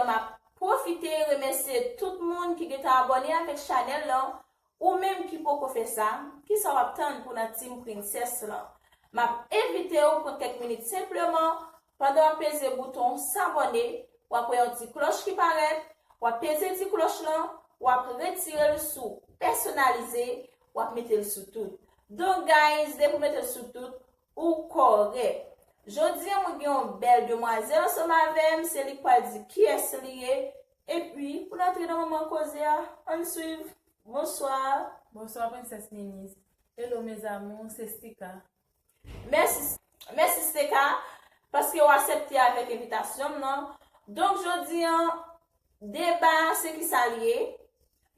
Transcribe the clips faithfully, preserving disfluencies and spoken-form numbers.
M ap pwofite remèsye tout moun ki gentan abòne avèk chanèl lan. Ou menm ki poko fè sa, kisa w ap tann pou nan Team Princess lan? M ap envite w pran kèk minit senpleman, pandan w ap peze bouton sabòne, w ap wè yon ti klòch ki parèt, w ap peze ti klòch lan, w ap retire l sou pèsonalize, w ap mete l sou tout. Donk, guys, depi w mete l sou tout, ou kòrèk. Jodi a, mwen gen yon bèl demwazèl ansanm avè m, se li k pral di kiyès li ye. Epi, pou n antre nan moman koze a, ann swiv. Bonswa. Bonswa, Princess Niniz. Hello, mes amours, se Stika. Mèsi, mèsi Stika, paske w aksepte avèk envitasyon m nan. Donk, jodi a, deba a, se kisa l ye?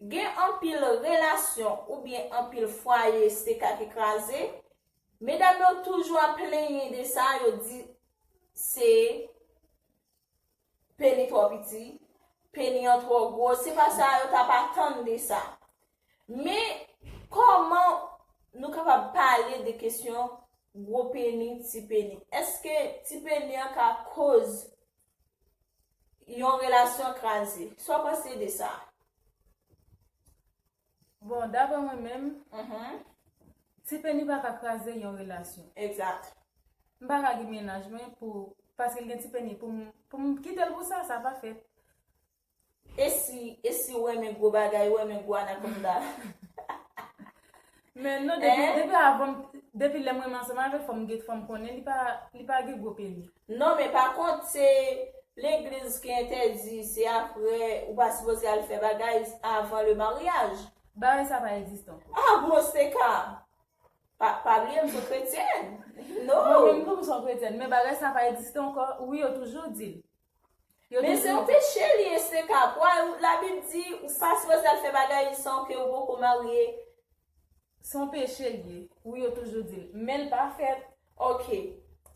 Gen anpil relasyon oubyen anpil fwaye Stika ki kraze. Medam yo toujou ap plenyen de sa, yo di se peni twò piti, peni an twò gwo, se pa sa yo t ap atann de sa. Men, kòman nou kapab pale de kesyon gwo peni, ti peni? Èske ti peni an ka koz yon relasyon kraze? Sa w panse de sa? Bon, daprè mwen menm, Mhm. ti peni pa ka kraze yon relasyon. Egzak. M pa ka gen mennaj mwen pou, paske l gen ti peni pou m, pou m kite l pou sa, sa pa fèt. E si, e si w renmen gwo bagay, w renmen gwo anakonda? Men non, depi, Hein? depi avan, depi lè mwen ansanm avè l, fò m gen, fò m konnen li pa, li pa gen gwo peni. Non, men pa kont, se legliz ki entèdi, se apre, ou pa sipoze al fè bagay avan le maryaj. Bagay sa pa egziste ankò. Ah bon, Stika? Pa, pa bliye, m se yon kretyèn. Mwen menm tou, m se yon kretyèn, men bagay sa pa egziste ankò. Wi, yo toujou di l. Yo Men se toujou yon peche li ye, Stika. Pou al, Labib di, ou pa sipoze al fè bagay san ke ou poko marye. Se yon peche li ye. Wi, yo toujou di l. Men l pa fèt. Ok.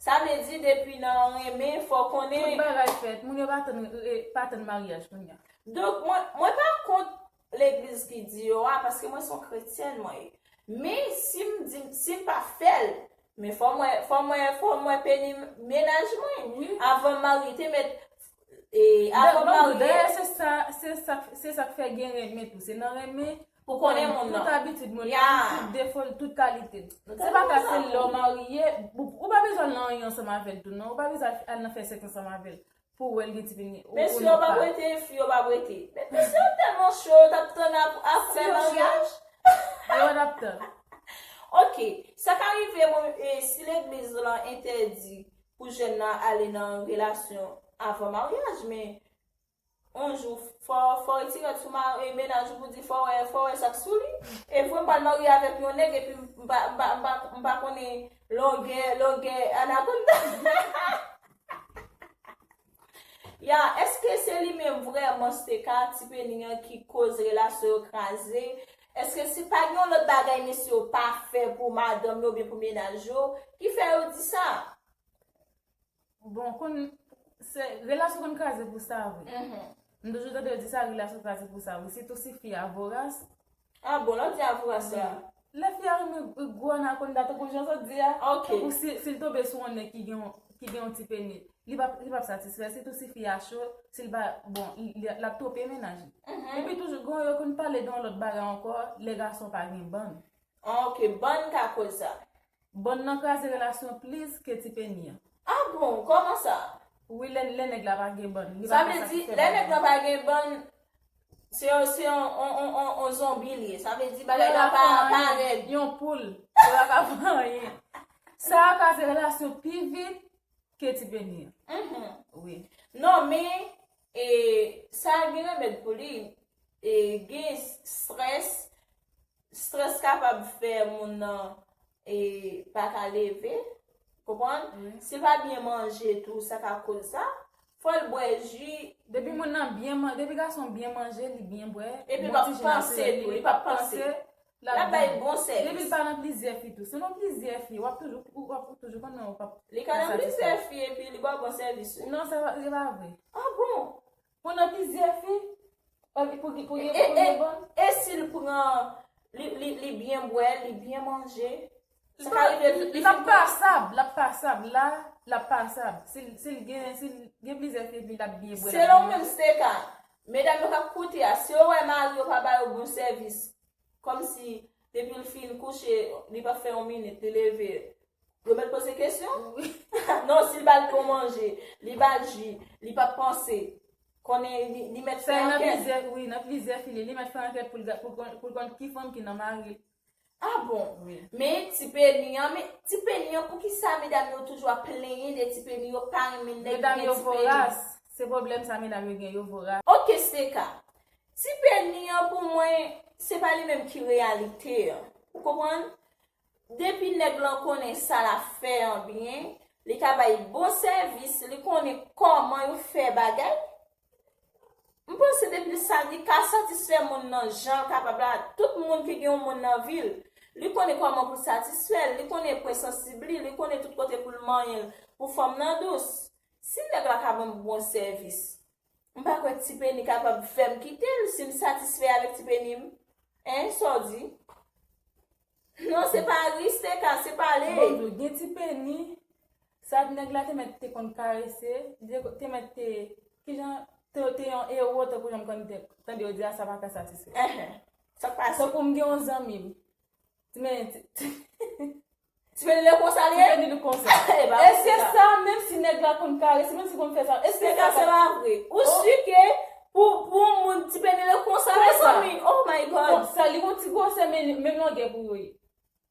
Sa vle di, depi nan renmen, fò konnen. Tout bagay fèt. Moun yo pa tann, eh, pa tann maryaj kounye a. Donk, mwen, mwen pa kont legliz ki di yo a, paske mwen se yon kretyèn, mwen ye. Men, si m di, si m pa fè l, men fò mwen, fò mwen, fò mwen peni mennaj mwen. Wi. Avan m marye, te mèt, e, avan m Donk, marye. Dayè, se sa, se sa, se sa k fè gen renmen tou. Se nan renmen Ou konnen moun nan. Tout abitid moun nan, Ya. tout defo l, tout kalite l. Nou Se pa ka se lè w marye, ou, ou pa bezwen al nan anyen ansanm avè l tou, non. Ou pa bezwen al, al nan fè sèks ansanm avè l pou w wè l gen ti peni. Mesye yo p ap rete, fi yo p ap rete. Men mesye yo tèlman cho, yo t ap tann ap, apre maryaj. Yo t ap tann. Ok, sa ka rive, bon, e, si legliz lan entèdi pou jèn nan ale nan relasyon avan maryaj, men yon jou, fò, fò w retire l sou ma-, e, mennaj ou pou di fò w wè, fò w wè sa k sou li. E pou m pral marye avèk yon nèg epi m pa, m pa, m pa, m pa konnen longè, longè anakonda. Ya, èske se li menm vrèman, Stika, ti peni an ki koz relasyon yo kraze? Èske se pa gen yon lòt bagay mesye yo pa fè pou madanm yo oubyen pou mennaj yo ki fè yo di sa? Bon, konn, se, relasyon konn kraze pou sa, vre. Mhm. M toujou tande yo di sa, relasyon kraze pou sa, vre. Sitou si fi a voras. Ah bon, lè w di a voras la. Wi. Lè fi a renmen gwo anakonda, tankou jan zòt di a, Ok. tankou si, si l tonbe sou yon nèg ki gen yon, ki gen yon ti peni, li p ap, li p ap satisfè. Sitou si fi a cho, si l pa, bon, li, li, l ap twonpe mennaj li. Mhm. Epi toujou, gen yo konn pale de yon lòt bagay ankò, lè gason pa gen bann. Ah, ok, bann ka koz sa. Bann nan kraze relasyon plis ke ti peni an. Ah bon, kòman sa? Wi, lè, lè nèg la pa gen bann, li pa Sa vle di, lè nèg la pa gen bann, se yon, se yon, on, on, on, on zonbi li ye. Sa vle di, bagay la pa, pa rèd. Yon poul, li pa ka fè anyen. Sa a kraze relasyon pi vit ke ti peni an. Mhm. Wi. Non, men, e, sa gen remèd pou li. E, gen strès, strès kapab fè moun nan, e, pa ka leve, konprann? Wi. Si l pa byen manje tou, sa ka koz sa. Fò l bwè ji. Depi moun nan byen man-, depi gason byen manje, li byen bwè, Epi l bon pa ti ji panse naturèl, tou, li li pa pa panse. panse, L ap bay bon sèvis. Depi l pa nan plizyè fi tou. Si w nan plizyè fi, w ap toujou, w ap toujou konnen w p ap Li ka nan plizyè fi epi li ba w bon sèvis, wi. Non, sa pa, se pa vre. Ah bon? Pou nan plizyè fi, pou, pou, pou, pou gen, E, pou e, gen bon. e si l pran, li, li, li byen bwè, li byen manje, sa ka rive li, li L ap fin pasab, l ap pasab. La, l ap pasab. Si l si l gen si l gen plizyè fi epi l ap byen bwè. Selon ou menm, Steka, medam yo k ap koute a, si yo wè mari yo pa ba yo bon sèvis, kòmsi depi l fin kouche, li pa fè yon minit, li leve, yo mèt poze kesyon? Non, si l ba l bon manje, li ba l ji, li pa panse, konnen li, li mèt fè Sa nan ankèt. Plizyè, wi, nan plizyè file, li mèt fè ankèt pou l ga- pou l konn- pou l konn ki fanm ki nan mari l. Ah bon? Men ti peni an, men ti peni an, poukisa medam yo toujou ap plenyen de ti peni, yo pa renmen nèg ki Medam gen yo ti peni? Voras. Se pwoblèm sa, medam yo gen, yo voras. Ok, Steka. Ti peni an pou mwen, se pa li menm ki reyalite an. Ou konprann? Depi nèg lan konnen sa l ap fè an byen, li ka bay bon sèvis, li konnen kòman yo fè bagay. M panse depi sa li ka satisfè moun nan jan l kapab la, tout moun ki gen yon moun nan vi l, li konnen kòman pou l satisfè l, li konnen pwen sansib li, li konnen tout kote pou l manyen l pou fanm nan dous. Si nèg la ka ban m bon sèvis, m pa kwè ti peni kapab fè m kite l si m satisfè avèk ti peni m. Hein, sa w di? Non, se pa ri, Steka, se pale. Bon, gen ti peni, sa nèg la te mèt te konn karese, li te, te mèt te, kijan, te, te yon ewo, tankou jan m konn te- tande yo di a, sa pa ka satisfè. Enhen. Sa k pase? Tankou m gen yon zanmi m. Men, ti- Ti peni l konsa li ti ye? Peni l konsa. Eh, ba, E se Steka. Sa, menm si nèg la konn karese, menm si konn fè sa, e se Steka, sa. Se pa vre. Ou si ke pou, pou yon moun ti peni l konsa, Konsa. Mezanmi, oh my God. Konsa, li gon ti gwosè, men menm longè pou yo ye.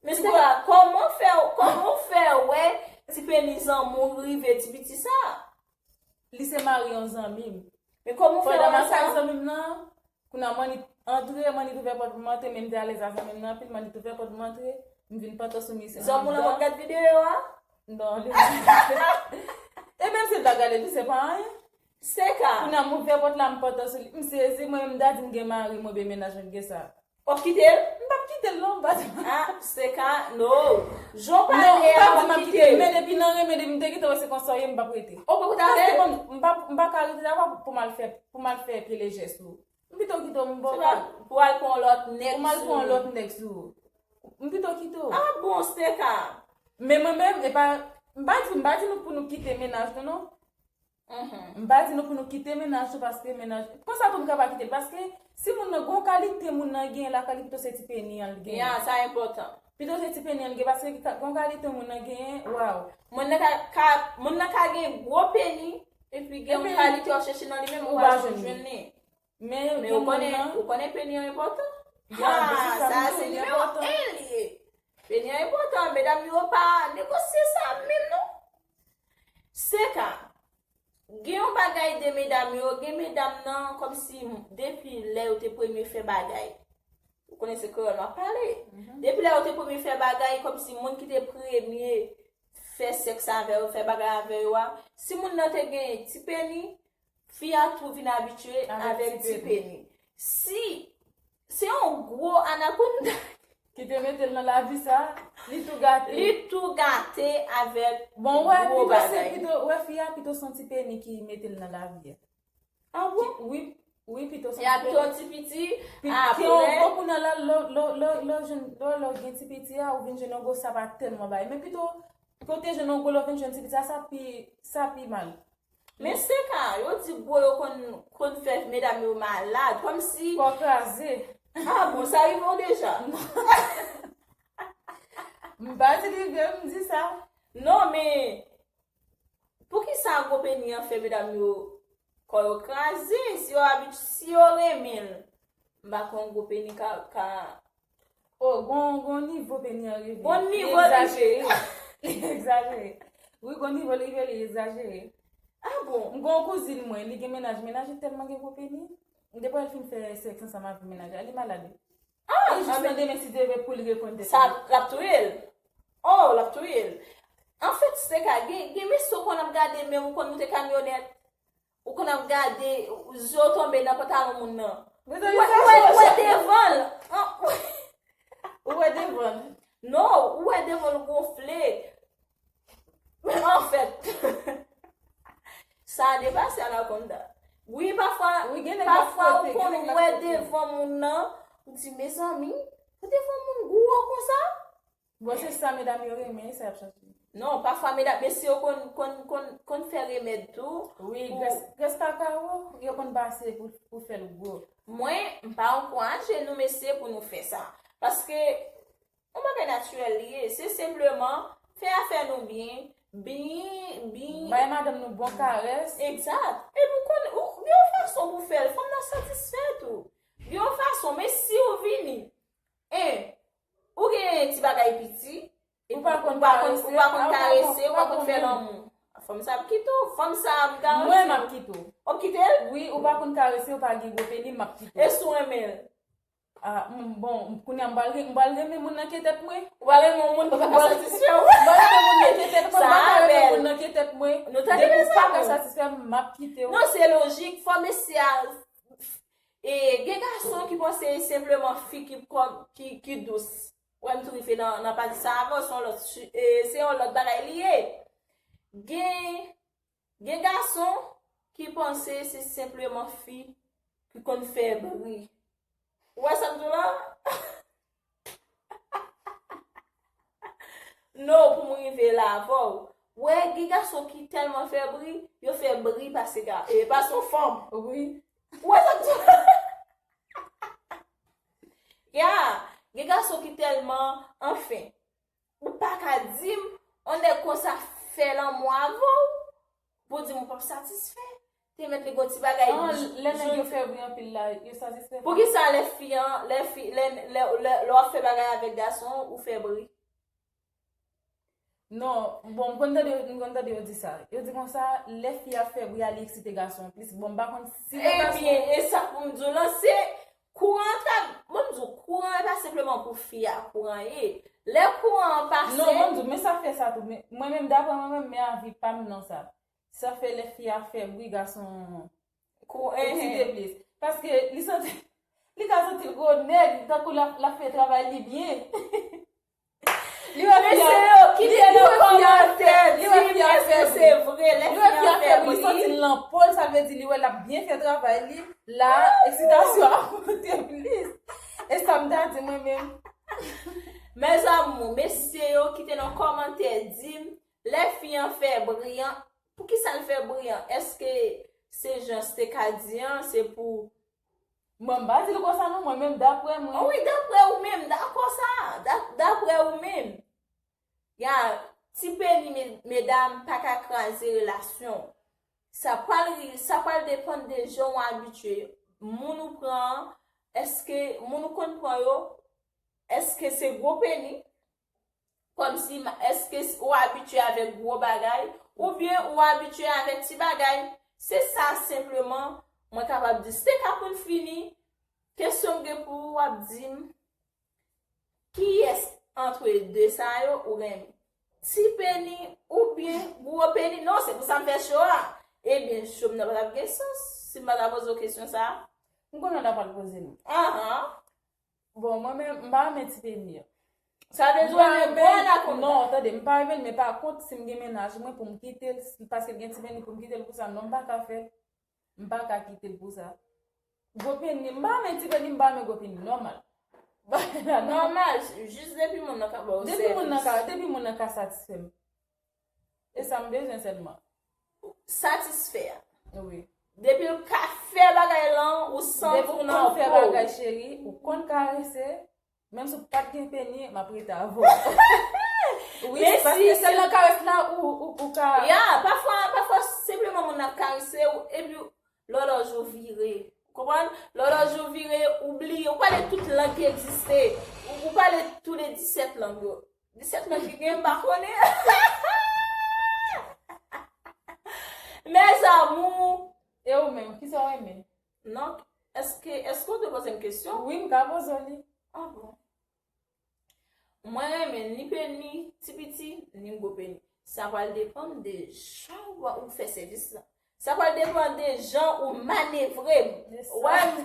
Men Steka, kòman fè, kòman w fè wè ti peni zanmi w rive ti piti sa? Li se mari yon zanmi m. Men kòman w fè Pandan wè m ap sa? ak zanmi m nan, kounye a m annik antre, m annik ouvè pòt pou m antre, men m te alèz ak zanmi m nan anpil, m annik ouvè pòt pou m antre, m vin pòt sou misye. Zanmi w lan ap gad videyo a? Non, li E menm si l pa gade, li se pa anyen. Steka. Kounye a m ouvè pòt la, m pòt sou li. M sezi, mwen menm m ta di m gen mari, mwen ben mennaj mwen gen sa. W ap kite l? M p ap kite l non, m pa di. Ah, Steka, no. Jan w Non, pale m a, pa di w m ap ap kite kite l, l. Men depi nan renmen, depi m te kite w, se konsa w ye, m p ap rete. Ou pa kontan Paske avè l? Bon, m pa, m pa ka rete la pou m al fè, pou m al fè pye lejè sou ou. M pito kite w, m bon. Se pa pou al pran lòt nèg Pou m al sou pran ou. Lòt nèg sou ou. M pito kite w. Ah bon, Steka. Men mwen menm, e pa, m pa di, m pa di nou pou nou kite mennaj nou non. Mhm. M pa di nou pou nou kite mennaj nou paske mennaj. Konsa tou m ka pa kite l. Paske si moun nan gon kalite moun nan genyen lakay li, pito se ti peni an l genyen. Ya, sa enpòtan. Pito se ti peni an l genyen paske ka- gon kalite moun nan genyen, waw. Moun nan ka, ka, moun nan ka gen gwo peni, epi gen yon Epi kalite w ap chèche nan li menm, ou ou pa pa janm jwenn jwenn li. Li. Men Men gen ou konnen, moun nan, ou konnen peni an enpòtan? Ya, men se Ah, sa sa m se di, li nimewo enpòtan. En li ye. Peni an enpòtan, medam yo pa negosye sa menm non. Steka, gen yon bagay de medam yo, gen medam nan, kòmsi depi lè yo te premye fè bagay. Ou konnen se kreyòl m ap pale. Depi lè yo te premye fè bagay, kòmsi moun ki te premye fè sèks avè yo, fè bagay avè yo a, si moun nan te gen ti peni, fi a tou vin abitye Avèk avèk ti ti peni. peni. Si se yon gwo anakonda Ki te mete l nan lavi sa, li tou gate. Li tou gate avèk Bon, wè, gwo pito se, bagay. Pito, wè, fi a pito se yon ti peni ki mete l nan lavi a. Ah bon? Wi, wi, pito se Ya yon ti pito peni. ti piti. Pi- Ah, Ki yon apre, bon moun nan la, lè, lè, lè, lè, jwenn- lè, lè w gen ti piti a, ou vin jwenn yon gwo sa pa tèlman bay. Men pito, kote jwenn yon gwo lè w vin jwenn ti piti a, sa pi, sa pi mal. Men Steka, yo di gwo yo konn, konn fè medam yo malad. Kòmsi, Kò kraze. Ah bon, sa rive w deja? M pa di rive, m di sa. Non, men, poukisa gwo peni an fè medam yo kò yo kraze? Si yo abit, si yo renmen l, m pa kwè yon gwo peni ka, ka O, gon, gon nivo peni an rive. Gon nivo Li egzajere. Li egzajere. Wi, gon nivo li rive, li egzajere. Ah bon? M gon kouzin mwen, li gen mennaj, mennaj li tèlman gen gwo peni. Depi l fin fè sèks ansanm avèk mennaj la, li malad. Ah, E jis nan demen, si Dye vle, pou li reprann tèt Sa, li. L ap touye l. Oh, l ap touye l. Anfèt, Steka, gen, gen mesye w konn ap gade, men ou konn moute kamyonèt. Ou konn ap gade, zye w tonbe nan pantalon moun nan. Ou Mezanmi, wè, sa ou wè, ou wè chanje. Devan l. An- Ou wè devan l. Non, ou wè devan l gonfle. Men anfèt, sa depase anakonda. Wi, pafwa, Wi, gen nèg k ap pafwa ou fwote, gen konn nèg k ap wè fwote. Devan moun nan, ou di, mezanmi, pou devan moun gwo konsa? Bon, se sa medam yo renmen, sa y ap chache. Non, pafwa medam, mesye yo konn, konn, konn, konn fè remèd tou. Wi, grès, grès kakao, yo konn pase pou, pou fè l gwo. Mwen, m pa ankouraje nou mesye pou nou fè sa. Paske, yon bagay natirèl li ye. Se senpleman, fè afè nou byen, byen, byen. Bay madanm nou bon karès. Egzat. E pou konn, ou, gen yon fason pou fè l, fanm nan satisfè tou. Gen yon fason, men si ou vini, en, ou gen ti bagay piti, Ou pa konn karese, ou pa konn karese, ou pa konn fè lanmou. Fanm sa ap kite w, fanm sa ap garanti. Mwen m ap kite w. W ap kite l? Wi, ou pa konn karese, ou pa gen gwo peni, m ap kite w. E si w renmen l? Ah, m, bon, kounye a m pral ren- m pral renmen moun nan ke tèt mwen. Ou pral renmen yon moun ki pa ka satisfè w? M pral renmen moun nan ke tèt mwen, m pa ka renmen moun nan ke tèt mwen. Depi w pa ka satisfè m, m ap kite w. Non, se lojik, fò mesye a. E gen gason ki panse e senpleman fi ki, ki, ki dous. Wè m tou rive nan, nan pati sa avè w, se yon lòt, su- e, se yon lòt bagay li ye. Gen, gen gason ki panse se senpleman fi ki konn fè bri. Ou wè sa m di w la? Non, pou m rive la avè w. Wè, gen gason ki tèlman fè bri, yo fè bri pase ga, e pase yon fanm. Wi. Ou wè sa m di w la? Ya, gen gason ki tèlman, anfen, ou pa ka di m, yon nèg konsa fè lanmou avè w, pou di m ou p ap satisfè. Te mèt li gon ti bagay. Lè nèg yo fè bri anpil la, yo satisfè. Poukisa lè fi an, lè fi, lè, lè, lè, lè w ap fè bagay avèk gason, ou fè bri? Non, bon, m konn tande, m konn tande yo di sa. Yo di konsa, lè fi a fè bri a, li eksite gason an plis. Bon, m pa konn si se gason. Ebyen, e sa pou m di w lan, se kouran an trap. Bon, m di w, kouran an pa senpleman pou fi a, kouran ye. Lè kouran an pase. Non, bon, m di w, men sa fè sa tou. Men, mwen menm, daprè mwen menm, men avi pa m nan sa. Sa fè lè fi a fè bri, gason an eksite plis. Paske li santi, li ka santi l gwo nèg, tankou l ap, l ap fè travay li byen. Li wè fi a, li wè fi a fè, li wè fi a fè bri. Li wè fi a fè bri, li santi l nan po l, sa vle di li wè l ap byen fè travay li. La, eksitasyon ap monte plis. E sa m ta di mwen menm. Mes amours, mesye yo, kite nan kòmantè, di m, lè fi an fè bri an, poukisa l fè bri an? Èske se jan s te ka di an, se pou. Mwen m pa di l konsa non, mwen menm daprè mwen. Wi, daprè ou menm, dakò sa, da- daprè ou menm. Ya, ti peni, me- medam, pa ka kraze relasyon. Sa pral, sa pral depann de jan w abitye. Moun ou pran an, èske moun ou konn pran yo, èske se gwo peni? Kòmsi, èske ou abitye avèk gwo bagay, oubyen ou abitye avèk ti bagay? Se sa senpleman mwen kapab di. Si te ka pou n fini, kesyon m gen pou ou, w ap di m, kiyès antre de sa yo ou renmen? Ti peni oubyen gwo peni? Non, se pou sa m fè cho a. Ebyen, cho m nan pa t ap gen sans si m pa ta poze w kesyon sa a. M konnen w ta pral poze m. Ahan. Bon, mwen menm, m pa renmen ti peni an. Sa vle di w renmen gwo anakonda? Non, tande, m pa renmen l, men pa kont, si m gen mennaj mwen pou m kite l, paske l gen ti peni pou m kite l pou sa, non, m pa ka fè. M pa ka kite l pou sa. Gwo peni, m pa renmen ti peni, m pa renmen gwo peni, nòmal. Nòmal, jis depi moun nan ka ba w sèvis. Depi moun nan ka, depi moun nan ka satisfè m. E sa m bezwen sèlman. Satisfè. Wi. Depi l ka fè bagay lan, ou santi w nan po. Depi w konn fè bagay, cheri, ou konn karese, menm si w pa t gen peni, m ap rete avè w. Wi, paske sèl nan kares la ou, ou, ou ka. Ya, pafwa, pafwa, senpleman moun nan ap karese w, epi lòlòj ou vire. Ou konprann? Lòlòj ou vire, ou bliye, ou pale tout lang ki egziste. Ou, ou pale tou le disèt lang yo. Disèt lang ki gen, m pa konnen. Mes amours. E ou menm, kisa w renmen? Non, èske, èske w te poze m kesyon? Wi, m ka poze w li. Ah bon. Mwen renmen ni peni ti piti, ni gwo peni. Sa pral depann de jan w, ou fè sèvis la. Sa pral depann de jan ou manevre m. Wè m.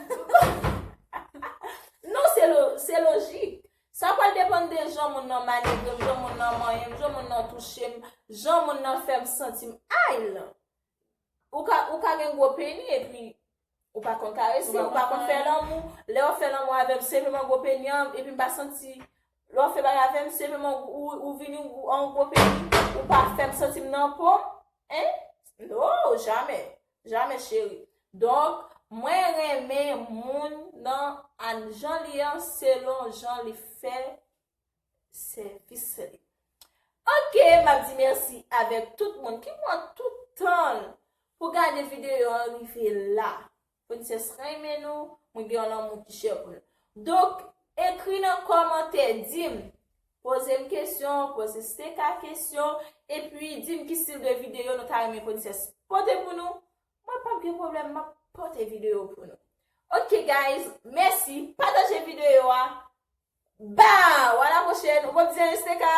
Non, se lo- se lojik. Sa pral depann de jan moun nan manevre m, jan moun nan manyen m, jan moun nan touche m, jan moun nan fè m santi m. Ay! Ou ka, ou ka gen gwo peni epi ou pa konn karese, ou pa konn fè lanmou. Lè w ap fè lanmou avè m, senpleman gwo peni an, epi m pa santi Lè w fè bagay avè m, se menm ou, ou, ou vini ou, an gwo peyi, ou pa fè m santi m nan po m. Hein? Non, jamè. Jamè, cheri. Donk, mwen renmen moun nan an jan li an, selon jan li fè sèvis li. Ok, m ap di mèsi avèk tout moun ki pran tout tan l pou gade videyo an rive la. Princess renmen nou, mwen gen yon lanmou ki chè pou nou. Donk, ekri nan kòmantè, di m, poze m kesyon, poze Steka kesyon, epi di m ki stil de videyo nou ta renmen Princess pote pou nou. Mwen p ap gen pwoblèm, m ap pote videyo pou nou. Ok, guys, mèsi, pataje videyo a. Ba, a la pwochèn, ou p ap di anyen, Steka?